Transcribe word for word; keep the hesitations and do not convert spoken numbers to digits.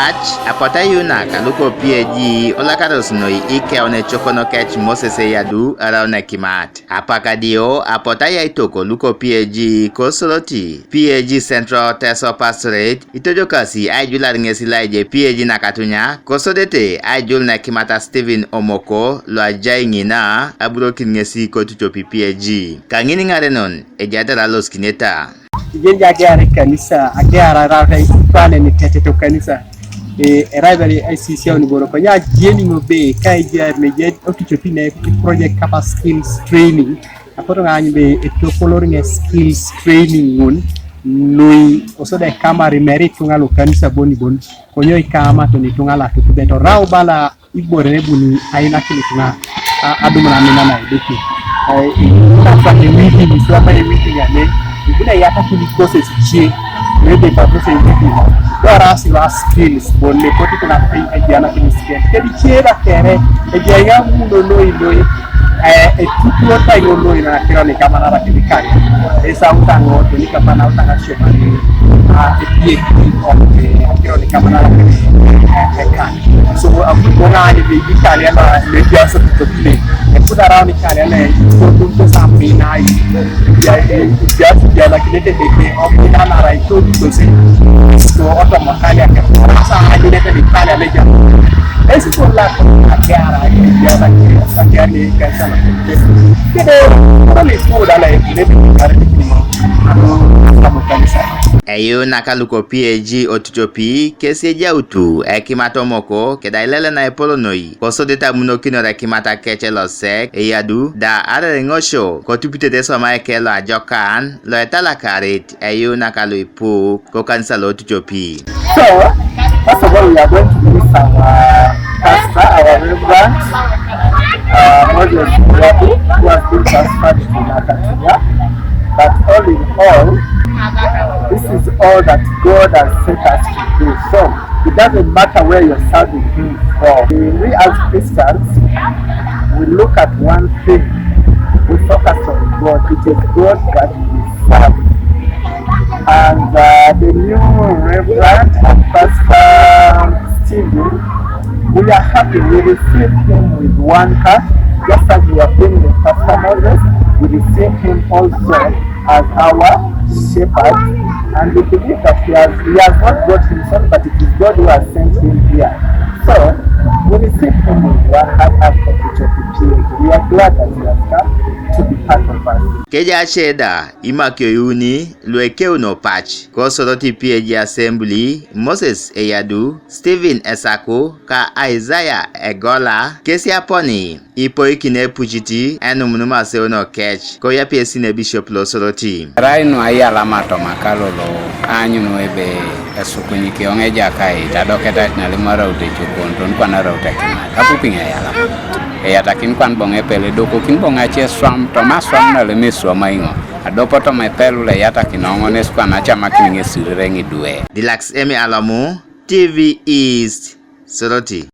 Ach apotu ayuunak luko P A G olakaros noi ikeun ecokono kec Moses Eyadu araun ekimat. Apakadio apotu ayaitok luko P A G kosoroti P A G Central Teso Pastorate itojokasi aijular ŋesi loaje P A G nakatunya kosodete aijul nekimata Stephen Omoko loajai ŋina aburokin ŋesi kotucopi P A G. Kaŋin ŋarenon ejatar alosikineta. Ijeni agear ekanisa, agear arauta ikwanen iteteto kanisa. E, erai bere aisisiaun iboro konye ajeni ŋo be ka ejaar neje okicopi ne project kapa skills training. Apotu ŋaany be etopolor ŋe skills training ŋun nui osode kamar imeri ituŋa lo kanisa bon ibon konye ikamaton ituŋa lo atutubet orau bala ibore ne buni ainakin ituŋa a- adumun amina na Edeke. Sasa ewiki ni swama ewiki ngane ibuna yatakin courses cie maybe pa pesa ewiki do arasi lo skills bon ne koti ituŋa ajianakin skills kedi cie da kere ejiaŋa muno noi noi. Etutuota ilo loina kironi kamanara kidikani. Esa utango tuni kapana utanga shemani. Epieki oke kironi kamanara kidikani. So abu bona ani be ikali ala media so tokile. Ekuda raoni kali ala so tunto samina. Ya ya ya la kile tete oke na na rai to to se. So otomo kali ake. Sa ani lete ni kali ala ja. Esi so la agiara agiara agiara ni kanisa na kete. Kede kole tu da la kete kare ni kama kanisa. Eyuunak luko P A G otucopi kesi ejautu ekimat Omoko keda ilele na epol noi kosodete amunokinor ekimat kec losek Eyadu da arereŋosio kotupitete eswamae ke loajokan lo etalakarit eyuunak luipu kokanisa lo otucopi. So, first of all, we are going to miss our pastor, our reverend, uh, Moses Mugabe, who has been transferred to Nakatunya. But all in all, this is all that God has set us to do. So, it doesn't matter where you're serving Him from. We as Christians, we look at one thing. We focus on God. It is God that we serve. And uh, the new Reverend and Pastor Stephen, we are happy. We receive him with one heart, just as we have been with Pastor Moses. We receive him also as our shepherd, and we believe that he has, he has not brought himself, but it is God who has sent him here. So, we receive him with one heart as Bishop P A G. We are glad that he has come to be part of us. Keja sheda imakio iuni luekeuno pac kosoroti P A G Assembly, Moses Eyadu, Stephen Esaku ka Isaiah Egola kesi aponi ipoikin epucit enumunum aseuno kec koyapiesi nebishop losoroti. Erai nu ayalama toma kalolo aanyun ebe esukunyikioŋ Ejakait adoketait nalimu araut ecokon ton kwana araut ekimat apupiŋ ayalama. Eyatakin kwan boŋ epel edokokin boŋ ace eswam toma aswam nalem eswam aiŋo. Adopo toma epelu lo eyatakin oŋones kwana acamakin ŋesirire ŋidwe. Dilaks emi alomu T V East. Soroti.